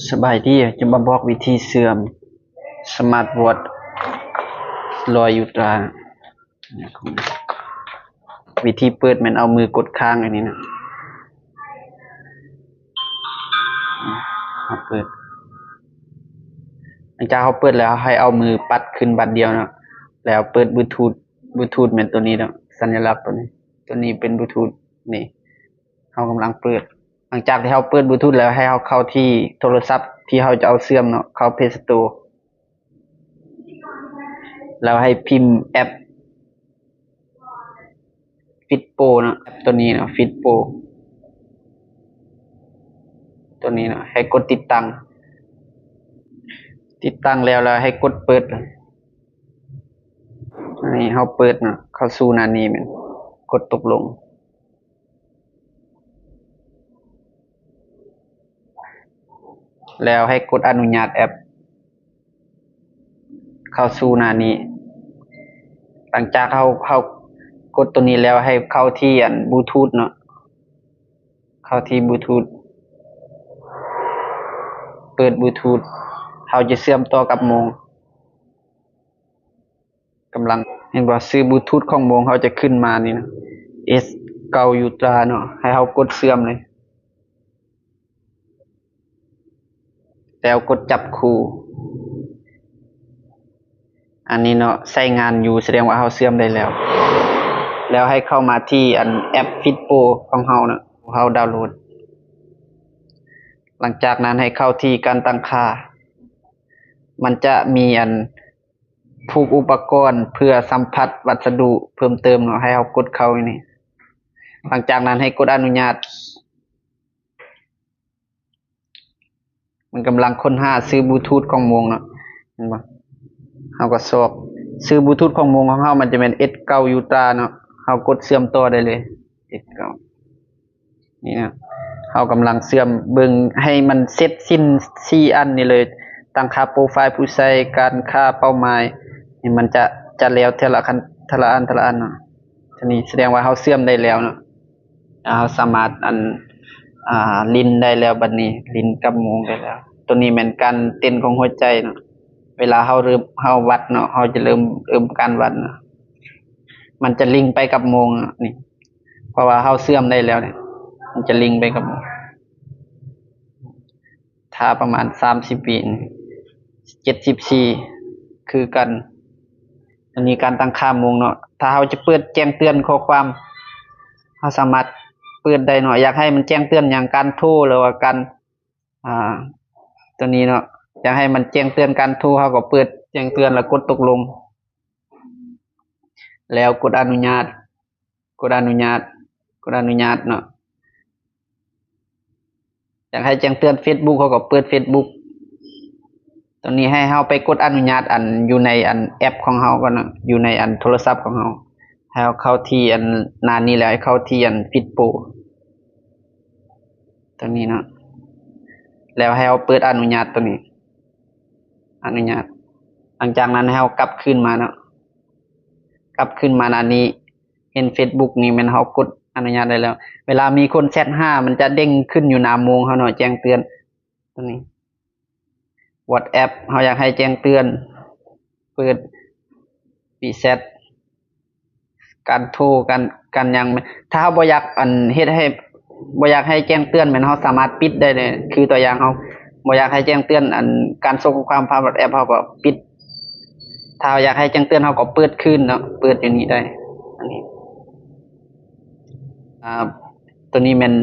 ສະບາຍດີ, ຈະມາບອກວິທີເຊື່ອມສະມາດວອດລອຍຢູຕາ. ວິທີເປີດແມ່ນເອົາມືກົດຄ້າງອັນນີ້ນະ. ເຮົາເປີດ, ຫຼັງຈາກເຮົາເປີດແລ້ວ ໃຫ້ເອົາມືປັດຂຶ້ນບາດດຽວເນາະ, ແລ້ວເປີດບລູທູດ. ບລູທູດແມ່ນໂຕນີ້ເນາະ, ສັນຍະລັກໂຕນີ້, ໂຕນີ້ເປັນບລູທູດນີ້. ເຮົາກຳລັງເປີດ. ຫຼັງຈາກທີ່ເຮົາເປີດບລູທູດແລ້ວ ໃຫ້ເຮົາເຂົ້າທີ່ໂທລະສັບທີ່ເຮົາຈະເອົາເຊື່ອມເນາະ, ເຂົ້າເພລສະໂຕ ແລ້ວໃຫ້ພິມແອັບຟິດໂປເນາະ, ແອັບໂຕນີ້ເນາະ, ຟິດໂປ ໂຕນີ້ເນາະ, ໃຫ້ກົດຕິດຕັ້ງ. ຕິດຕັ້ງແລ້ວ ແລ້ວໃຫ້ກົດເປີດ. ອັນນີ້ເຮົາເປີດເນາະ, ເຂົ້າສູ່ໜ້ານີ້ແມ່ນກົດຕົກລົງ. ແລ້ວໃຫ້ກົດອະນຸຍາດແອັບເຂົ້າສູ່ໜ້ານີ້. ຫຼັງຈາກເຮົາ, ເຮົາກົດໂຕນີ້ແລ້ວ ໃຫ້ເຂົ້າທີ່ອັນບລູທູດເນາະ, ເຂົ້າທີ່ບລູທູດ, ເປີດບລູທູດ, ເຮົາຈະເຊື່ອມຕໍ່ກັບໂມງ. ກຳລັງ ເຫັນບໍ່? ຊື່ບລູທູດຂອງໂມງເຮົາຈະຂຶ້ນມານີ້ນະ, ເອັສເກົ້າຢູຕາເນາະ, ໃຫ້ເຮົາກົດເຊື່ອມເລີຍ ແລ້ວກົດຈັບຄູ່. ອັນນີ້ເນາະ ໃຊ້ງານຢູ່, ສະແດງວ່າເຮົາເຊື່ອມໄດ້ແລ້ວ. ແລ້ວໃຫ້ເຂົ້າມາທີ່ອັນແອັບຟິດໂປຂອງເຮົາເນາະ, ເຮົາດາວໂຫຼດ. ຫຼັງຈາກນັ້ນໃຫ້ເຂົ້າທີ່ການຕັ້ງຄ່າ, ມັນຈະມີອັນ ຜູກອຸປະກອນເພື່ອສຳຜັດວັດສະດຸເພີ່ມເຕີມເນາະ, ໃຫ້ເຮົາກົດເຂົ້າຢູ່ນີ້. ຫຼັງຈາກນັ້ນໃຫ້ກົດອະນຸຍາດ. ມັນກຳລັງຄົ້ນຫາຊື່ບລູທູດຂອງໂມງເນາະ, ເຫັນບໍ່? ເຮົາກໍຊອກຊື່ບລູທູດຂອງໂມງຂອງເຮົາ, ມັນຈະແມ່ນເອັສເກົ້າຢູຕາເນາະ, ເຮົາກົດເຊື່ອມຕໍ່ໄດ້ເລີຍ ເອັສເກົ້າ. ນີ້ນະ, ເຮົາກຳລັງເຊື່ອມເບິ່ງໃຫ້ມັນເສັດສິ້ນສີ່ອັນນີ້ເລີຍ, ຕັ້ງຄ່າໂປຣໄຟລ໌ຜູ້ໃຊ້, ການຄ່າເປົ້າໝາຍ, ນີ້ມັນຈະ, ຈະແລ້ວເທື່ອລະຂັ້ນ, ເທື່ອລະອັນ, ເທື່ອລະອັນເນາະ. ໂຕນີ້ສະແດງວ່າເຮົາເຊື່ອມໄດ້ແລ້ວເນາະ, ເຮົາສາມາດອັນ, ອ່າ, ຫຼິ້ນໄດ້ແລ້ວ. ບັດນີ້ຫຼິ້ນກັບໂມງໄດ້ແລ້ວ. ໂຕນີ້ແມ່ນການເຕັ້ນຂອງຫົວໃຈເນາະ, ເວລາເຮົາເລີ່ມ, ເຮົາວັດເນາະ, ເຮົາຈະເລີ່ມ, ເລີ່ມການວັດເນາະ, ມັນຈະລິງໄປກັບໂມງເນາະ ນີ້. ເພາະວ່າເຮົາເຊື່ອມໄດ້ແລ້ວນີ້ ມັນຈະລິງໄປກັບ ຖ້າປະມານສາມສິບວິ ເຈັດສິບສີ່ ຄືກັນ. ອັນນີ້ການຕັ້ງຄ່າໂມງເນາະ. ຖ້າເຮົາຈະເປີດແຈ້ງເຕືອນຂໍ້ຄວາມ ເຮົາສາມາດເປີດໄດ້ເນາະ. ຢາກໃຫ້ມັນແຈ້ງເຕືອນຫຍັງ ການໂທ ຫຼືວ່າການ ອ່າ ຕົວນີ້ເນາະ ຢາກໃຫ້ມັນແຈ້ງເຕືອນການໂທ ເຮົາກໍເປີດແຈ້ງເຕືອນ ແລ້ວກົດຕົກລົງ ແລ້ວກົດອະນຸຍາດ ກົດອະນຸຍາດ ກົດອະນຸຍາດເນາະ. ຢາກໃຫ້ແຈ້ງເຕືອນເຟສບຸກ ເຮົາກໍເປີດເຟສບຸກ. ຕົວນີ້ໃຫ້ເຮົາໄປກົດອະນຸຍາດອັນຢູ່ໃນອັນແອັບຂອງເຮົາກ່ອນເນາະ ຢູ່ໃນອັນໂທລະສັບຂອງເຮົາ. ໃຫ້ເຮົາເຂົ້າທີ່ອັນໜ້ານີ້ ແລ້ວໃຫ້ເຂົ້າທີ່ອັນຟິດໂປ ຕົວນີ້ເນາະ ແລ້ວໃຫ້ເຮົາເປີດອະນຸຍາດຕົວນີ້ ອະນຸຍາດ. ຫຼັງຈາກນັ້ນໃຫ້ເຮົາກັບຄືນມາເນາະ ກັບຄືນມາໜ້ານີ້ ເຫັນເຟສບຸກນີ້ແມ່ນເຮົາກົດອະນຸຍາດໄດ້ແລ້ວ. ເວລາມີຄົນແຊັດຫາ ມັນຈະເດັ່ງຂຶ້ນຢູ່ໜ້າໂມງເຮົາເນາະ ແຈ້ງເຕືອນຕົວນີ້. ວອດແອັບ ເຮົາຢາກໃຫ້ແຈ້ງເຕືອນ ເປີດ ປີແຊັດ ການໂທ ການ ການຫຍັງ. ຖ້າເຮົາບໍ່ຢາກອັນເຮັດໃຫ້ ບໍ່ຢາກໃຫ້ແຈ້ງເຕືອນ ແມ່ນເຮົາສາມາດປິດໄດ້ເລີຍ. ຄືຕົວຢ່າງ ເຮົາບໍ່ຢາກໃຫ້ແຈ້ງເຕືອນອັນການສົ່ງຂໍ້ຄວາມຜ່ານວອດແອັບ ເຮົາກໍປິດ. ຖ້າເຮົາຢາກໃຫ້ແຈ້ງເຕືອນ ເຮົາກໍເປີດຄືນເນາະ ເປີດຢູ່ນີ້ໄດ້. ອັນນີ້ ອ່າ ຕົວນີ້ແມ່ນ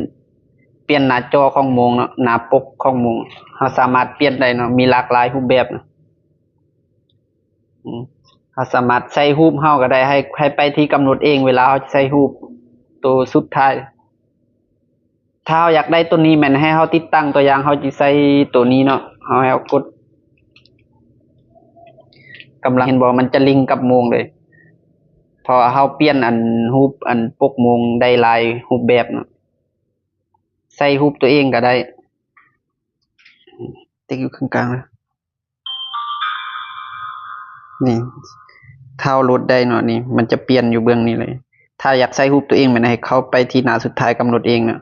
ປ່ຽນໜ້າຈໍຂອງໂມງເນາະ ໜ້າປົກຂອງໂມງ ເຮົາສາມາດປ່ຽນໄດ້ເນາະ ມີຫຼາກຫຼາຍຮູບແບບ. ອືມ ເຮົາສາມາດໃສ່ຮູບເຮົາກໍໄດ້ ໃຫ້ ໃຫ້ໄປທີ່ກຳນົດເອງ ເວລາເຮົາຈະໃສ່ຮູບໂຕສຸດທ້າຍ. ຖ້າເຮົາຢາກໄດ້ໂຕນີ້ ແມ່ນໃຫ້ເຮົາຕິດຕັ້ງ ຕົວຢ່າງເຮົາຈະໃສ່ໂຕນີ້ເນາະ ເຮົາໃຫ້ເຮົາກົດ ກຳລັງ ເຫັນບໍ່ ມັນຈະລິງກັບໂມງເລີຍ ເພາະວ່າເຮົາປ່ຽນອັນຮູບອັນປົກໂມງໄດ້ຫຼາຍຮູບແບບເນາະ. ໃສ່ຮູບຕົວເອງກໍໄດ້ ຕິກຢູ່ເຄິ່ງກາງນະ. ນີ້ ຖ້າເຮົາໂຫຼດໄດ້ເນາະ ນີ້ມັນຈະປ່ຽນຢູ່ເບື້ອງນີ້ເລີຍ. ຖ້າຢາກໃສ່ຮູບຕົວເອງ ແມ່ນໃຫ້ເຂົ້າໄປທີ່ໜ້າສຸດທ້າຍ ກຳນົດເອງເນາະ.